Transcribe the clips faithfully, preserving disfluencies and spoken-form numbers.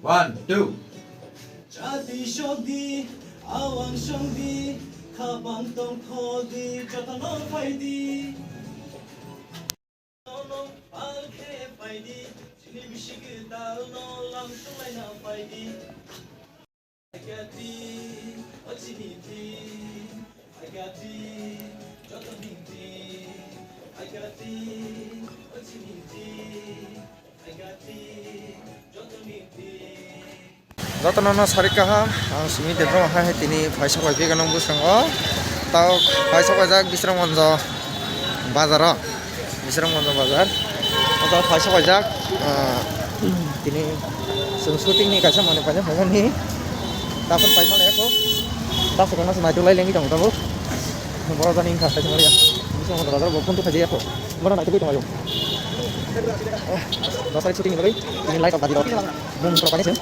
One, two. Chati sokdi, awang songdi, khapang tongthokdi, jotono phaidi. Nono pal khe phaidi, chini bisi kwtalno lam songlaina phaidi. Aikati, o chini ti, aikati, joto ni ti, aikati, o chini ti, aikati, joto ni ti. Jotono no sari kaham, ang simi Debbarma hai tini phaisa bai bega nang bwskango. Tao phaisa bai jak Bisramganj bazar o. Bisramganj bazar. Oto phaisa bai jak, ah, tini chwng shooting ni kaisa manwi paina phaimani. Tabuk paima le ko. Tabuk no naitu lai lengwi tong tabuk. Boro jani wngkha kaisa manwi. Bisramganj bazar bo phuntu khaijak ko. Boro naitu tong ayo. Dos tarik shooting ni bagwi tini light of bazar. Bum pro paina chwng.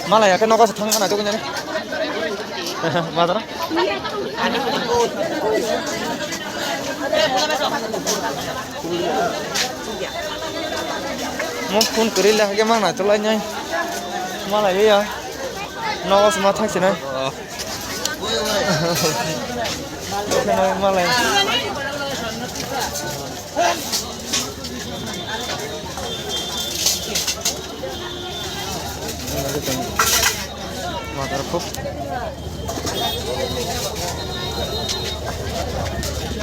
Malai ya ke nogo se thang mana to kunyani. Madara. Mo phone kwrwi le hake mang nai to lai nai. Malai ya. Nogo se ma thang se nai. Malai. Mother kok.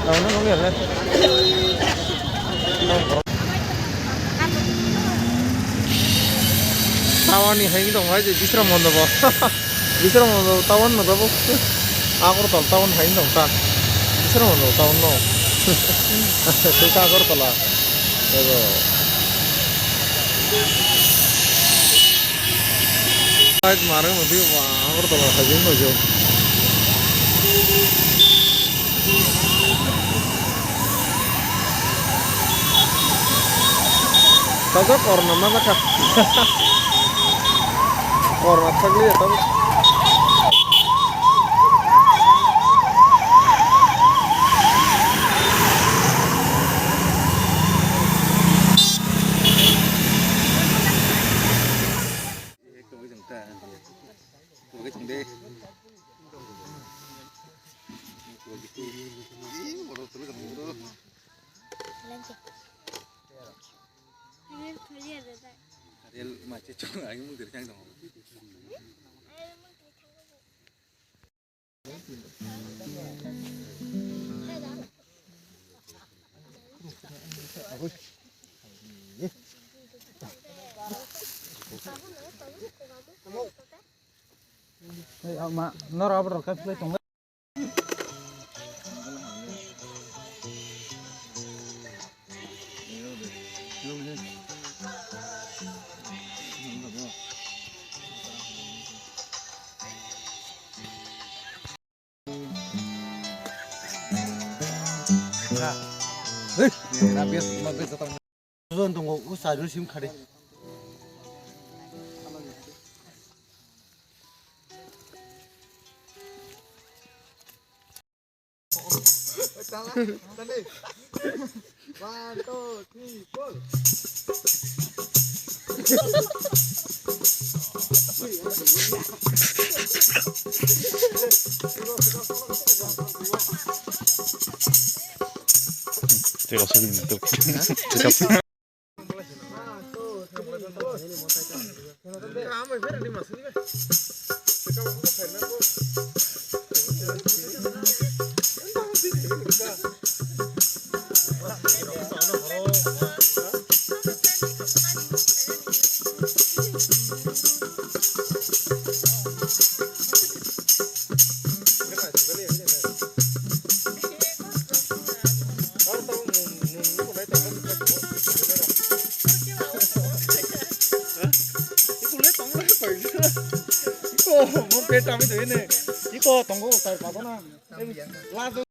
Ano nung ya. Tawani hai dong hai je Bisramganj bo. Bisramganj town no tabuk. Agartala town hai wng tong kha. Bisramganj town no. Tei kha Agartala. Ego. Light mare mati Agartala hai wng tong. Sajak korna ma jakha. Korna thagli ya tabuk. Hey, ama, nora abro ka play tong. Hey, na bias, na bias tong. Zon tongo, u sa sim khade. One, two, three, four. Teka sugin tu. Teka. Tami tu ini. Iko tonggo, tar pabo na. Last.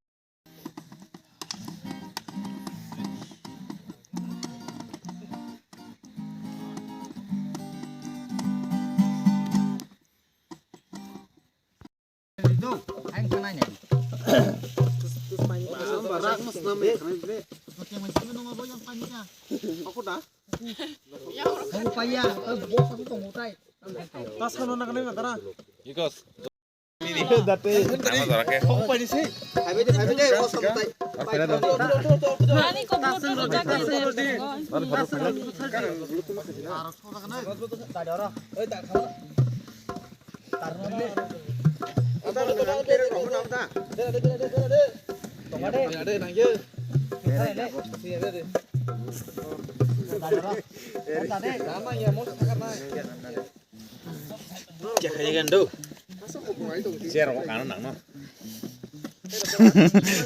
Chair o kano nangno.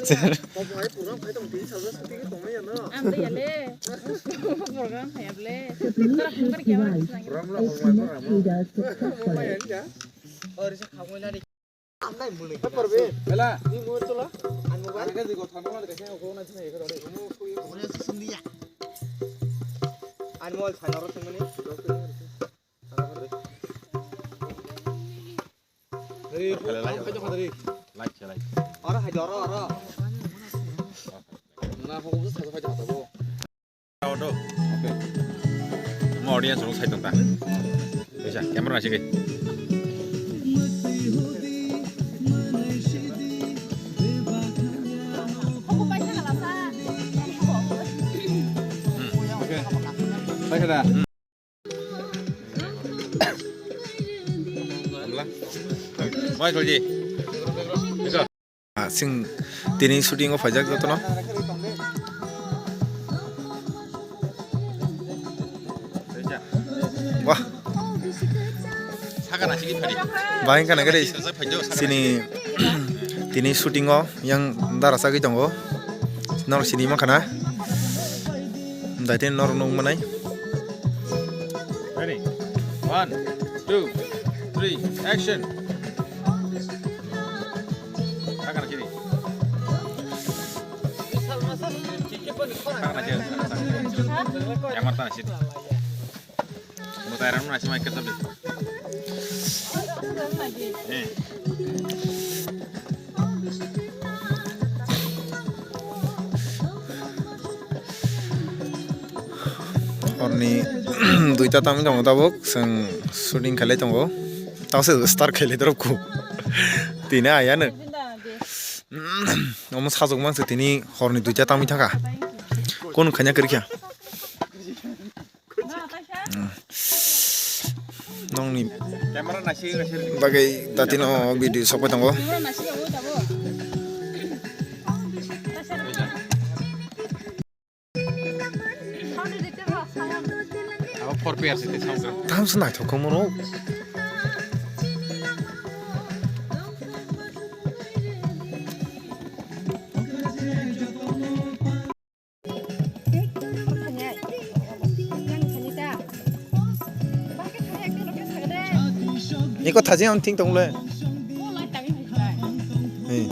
Chair. Ang tei yale. Program khaya ble. Tara phone kar kya ba? Program lo hongmai program. Hela. Ani mobile phai naro sengmani. Dari, phai, phai, phai, dari. Like, like. Oro hai, oro, oro. Na, phone ko sa, phai, phai, phai. Auto. Okay. Mo audience rok sai tong ta. Bisa, camera na sigi. Hmm. Okay. Sai kada. Mai solji. Iko. Ah, sing tini shooting o phaijak jotono. Wah. Bahai wngkha nai khe sini tini shooting o yang dara chagwi tongo. Norok sini mankha na. Daitini norok nukmanai. Ready? One, two, three, action. Sakana kiri. Sakana kiri. Yang mana sih? Mutai rano nasi mai kerja deh. Eh. Horni duita tamni tongo tabuk, chwng shooting khailai tongo. Tamo se start khailai dorok ku. Tini ayano. Omo sajwk mang se tini horni duita tamni thangkha. Kunu khaina kwrwikha. Nongni bagwi datino video sokpai tongo. Abo four P R se tei sound. Tamo se naithok khe omo rok. Iko thaji ang thing tong le. Hey.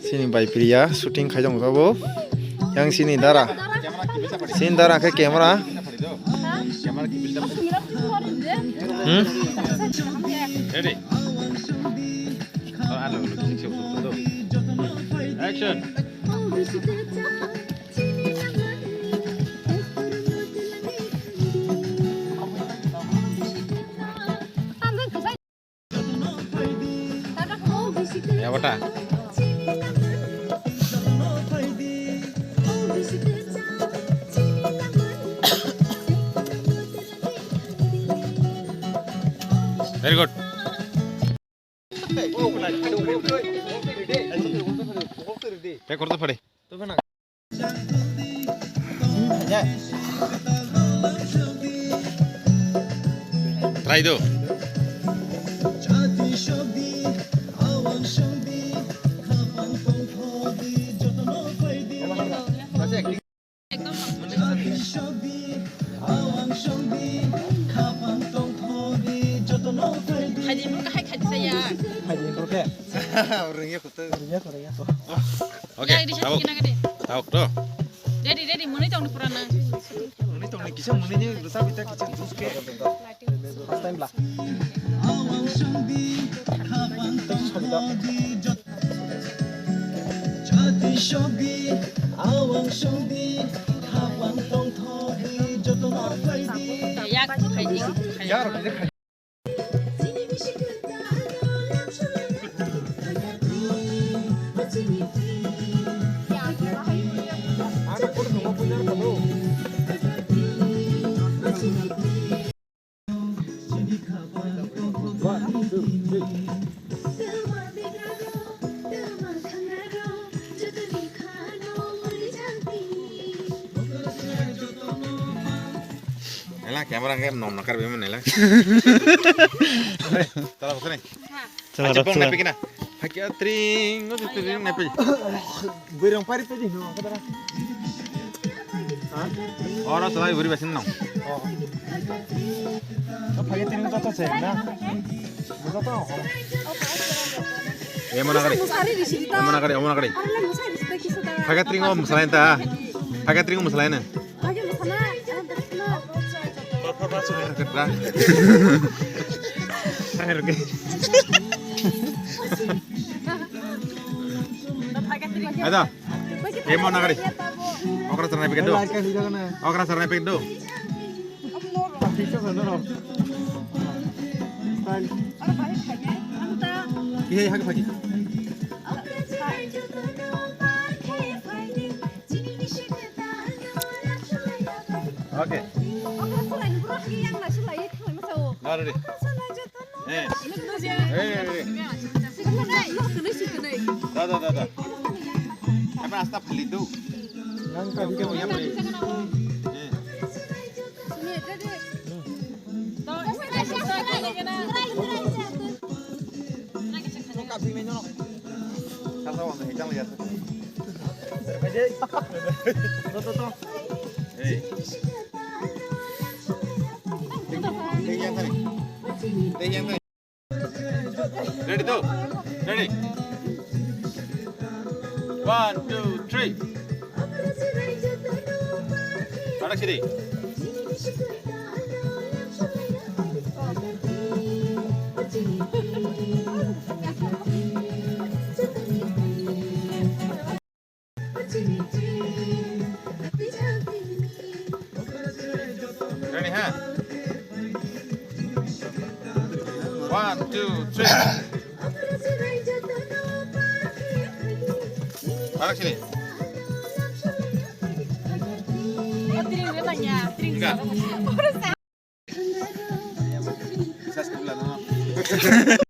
Sini bai priya shooting khai tongo tabuk. Yang sini dara. Sini dara khe camera. Hmm? Ready? Action. Yabata. Very good. Take korte pare. Try do. Khaidi bro, kahai khaidi saya. Khaidi bro ke. Rengya kutu. Rengya kutu, rengya kutu. Oke, ya, ini tabuk. Satu kena gede. Tabuk to. Ready, ready, muni tong pura na. Muni tong ni kisa muni ni rusa bita kisa juice ke. First time lah. Yak khaidi. Ela camera nge nom nakar bima nela. Tala bosani. Tala, acha bong tala. Nepe kina. Hakya tring, ngo tring nepe. Birong pari pe di no kadara. Ha? Ora salai buri basin no. Oh. Hakya tring to to se na. Buka to. E mona kari. E mona kari, e mona kari. Hakya tring o masalai ta. Hakya tring o masalai na. Ada. Emo nagari. Okra sarnai paket do. Okra sarnai paket do. Style. Kihe hak phagi. Okay. Ngarari. Eh. Eh, eh, eh. Da, da, da, da. Apa asta phali do? Nang ka video yang ni. Eh. Sasa wang ni jang lihat. To, to, to. Hey. Tei yang tadi. Tei yang tadi. Ready to? Ready. One, two, three. Anak sini. Ready, ha? One, two, three. Arak sini. Enggak.